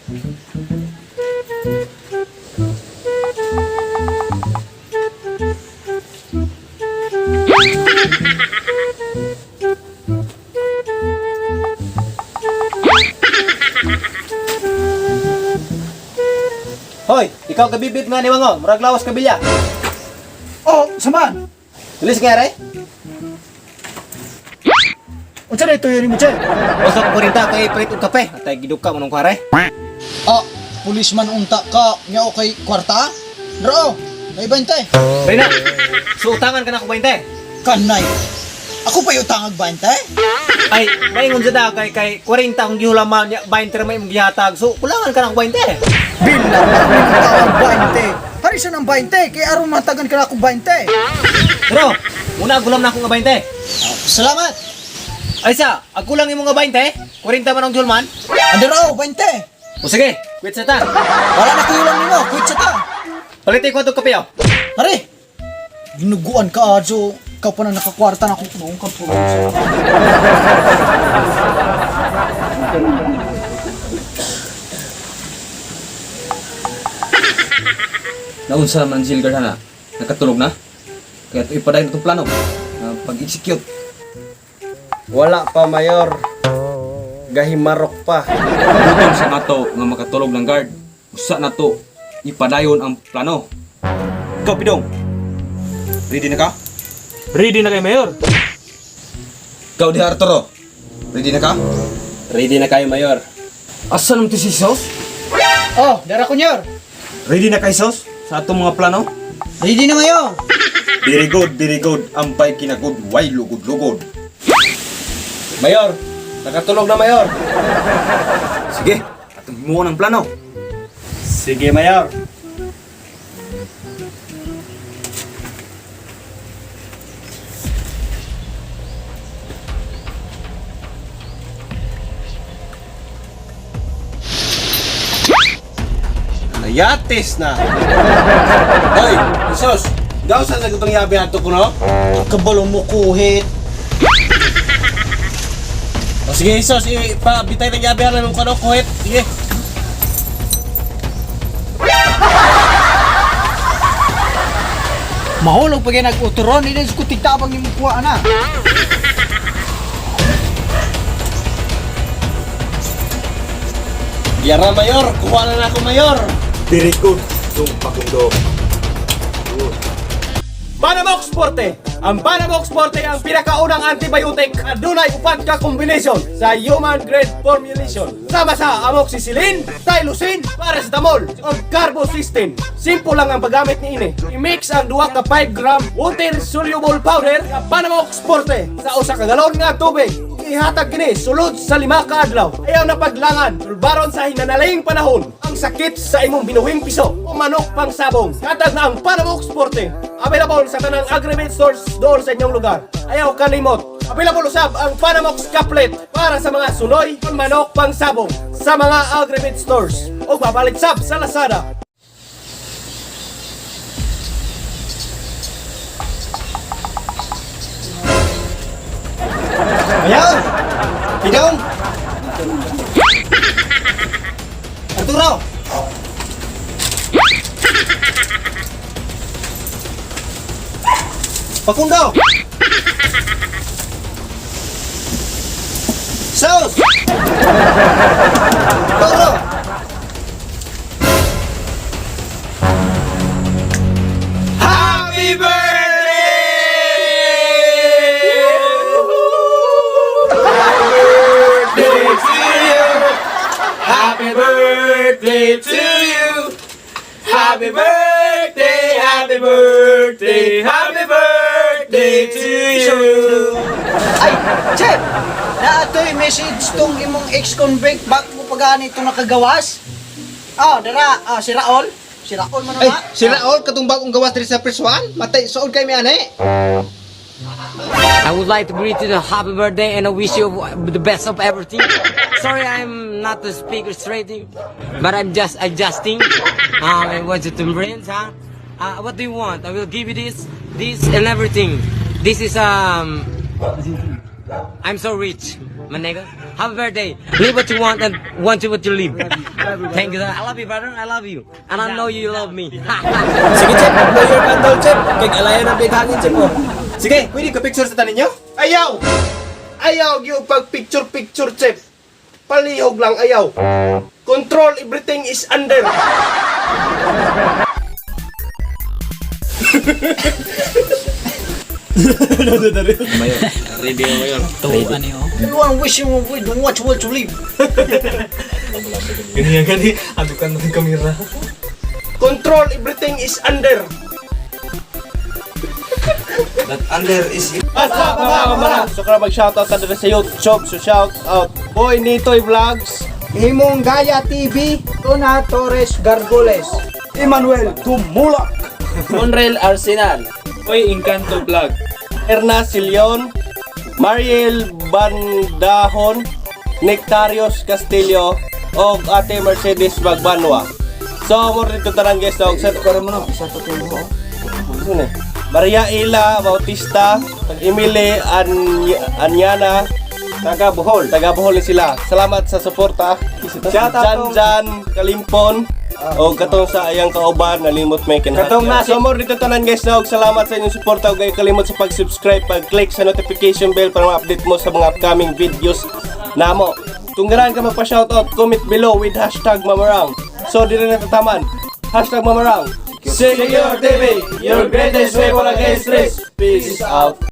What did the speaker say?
Hoy, ikaw kabibit nga ni Wango, murag lawas kabilya. Oh, saman. Tulis nga re. Unsa na ito yun mo, che? Usok 40 kay palit og kape. Atay giduka mo nung kware. Ah, policeman unta ka. Nya okay kwarta? Dro, may 20. Rina, so utangan ka na ko 20. Kanay. Ako pa yung tangag 20? Ay, maingon sa da kay kay 40 akong gihulaman nya 20 ra may imong gihatag. So kulangan ka na og 20. Bilang ako yung tangag 20. Hari siya ng 20, kay aron matagan ka na akong 20. Pero muna gulam na ako nga 20. Salamat. Ay sa, ang kulang imo nga 20, 40 man ang gihulman. Andero, 20. O sige, quit sa ta. Wala na kuyo lang nimo, quit sa ta. Palit ko itong kape oh. Hari. Ginuguan ka adyo. Ikaw pa na nakakwarta na akong noong ka po. Naunsa man Silgar na, nakatulog na. Kaya ito ipadayon itong plano na pag-execute. Wala pa, Mayor. Gahimarok pa. Gutom sa nato nga makatulog ng guard. Usa na to ipadayon ang plano. Ikaw, Pidong. Ready na ka? Ready na kay Mayor. Ikaw, di Arturo. Ready na ka? Ready na kayo, Mayor. Asa naman to si Sos? Oh, dara ko nyor. Ready na kay Sos? Sa atong mga plano? Ready na mayor. Very good, very good. Ampay kinagod, way lugod-lugod. Mayor, nakatulog na, Mayor. Sige, atong himuon ang plano. Sige, Mayor. Nayatis na. Hoy, Jesus, gawsan sa gutong yabi ato ko, no? Kabalo mo kuhit. O sige, Jesus, ipabitay ng yabi ato ng kano, kuhit. Sige. Mahulog pag nag-uturon, hindi ko tigtabang ni kuha na. Yara, Mayor. Kuha na na ako, Mayor. Very good, Dong Pakundo. Panamox Forte! Ang Panamox Forte ang pinakaunang antibiotic at dunay upat ka kombinasyon sa human grade formulation. Sama sa amoxicillin, tylosin, paracetamol, o carbocysteine. Simple lang ang paggamit niini. I-mix ang duha ka 5 gram water soluble powder sa Panamox Forte sa usa ka galon nga tubig. Ihatag kini sulod sa 5 ka adlaw. Ayaw na paglangan, sulbaron sa hinanaling panahon ang sakit sa imong binuhing piso o manok pang sabong. Hatag na ang Panamox Forte. Available sa tanang agrivet stores doon sa inyong lugar. Ayaw kalimot. Available usab ang Panamox Caplet para sa mga sunoy o manok pang sabong sa mga agrivet stores o papalit sab sa Lazada. Mayor! Pidong! Arturo! Pakundo! Sos! Toro! Happy birthday! Happy birthday to you. Happy birthday to you. Happy birthday, happy birthday, happy birthday to you. Ay, Chef! Naatoy message tong imong ex-convict back mo pa ganito nakagawas? Oh, dara, ah, si Raol. Si Raol man Ay, na. si Raol, katong bagong gawas diri sa Preswan? Matay, suod kay mi ane. I would like to greet you the happy birthday and I wish you the best of everything. Sorry, I'm not the speaker straight, but I'm just adjusting. I want you to friends, huh? What do you want? I will give you this, this, and everything. This is I'm so rich, my nigga. Happy birthday. Live what you want and want to what you live. Thank you. I love you, brother. I love you. And I know you love me. Sige, Chef, blow your candle, Chef. Kay alayan ang bighangin, Chef, oh. Sige, pwede ka picture sa tanin nyo? Ayaw! Ayaw gyud pag picture picture, Chef. Palihog lang ayaw. Control everything is under. Mayor, ready na, Mayor. You want wish you would watch what to live. Ganyan gani, adukan ng kamera. Control everything is under. That under is Basta mga kamarang. So kung mag-shoutout ka dito sa YouTube, so shoutout Boy Nitoy Vlogs, Himong Gaya TV, Tona Torres Gargoles. Emmanuel Tumulak. Monreal Arsenal. Oy, Encanto Vlog. Erna Silion, Mariel Bandahon, Nectarios Castillo, o Ate Mercedes Magbanwa. So, mo dito tanan guys, og sa Karon mo no, isa to mo. Ano eh? Maria Ila Bautista, Emily Anyana, taga Bohol. Taga Bohol ni sila. Salamat sa suporta. Shout out Jan tong- Jan Kalimpon o katong sa ayang kauban nalimot may kinhat. Katong nasi- So more dito tanan guys na og salamat sa inyong suporta ug ay kalimot sa pag-subscribe, pag-click sa notification bell para ma-update mo sa mga upcoming videos namo. Kung ganahan ka magpa-shoutout, comment below with #Mamarang. So dili na tataman. #Mamarang. Secure TV, your greatest weapon against risk. Peace out.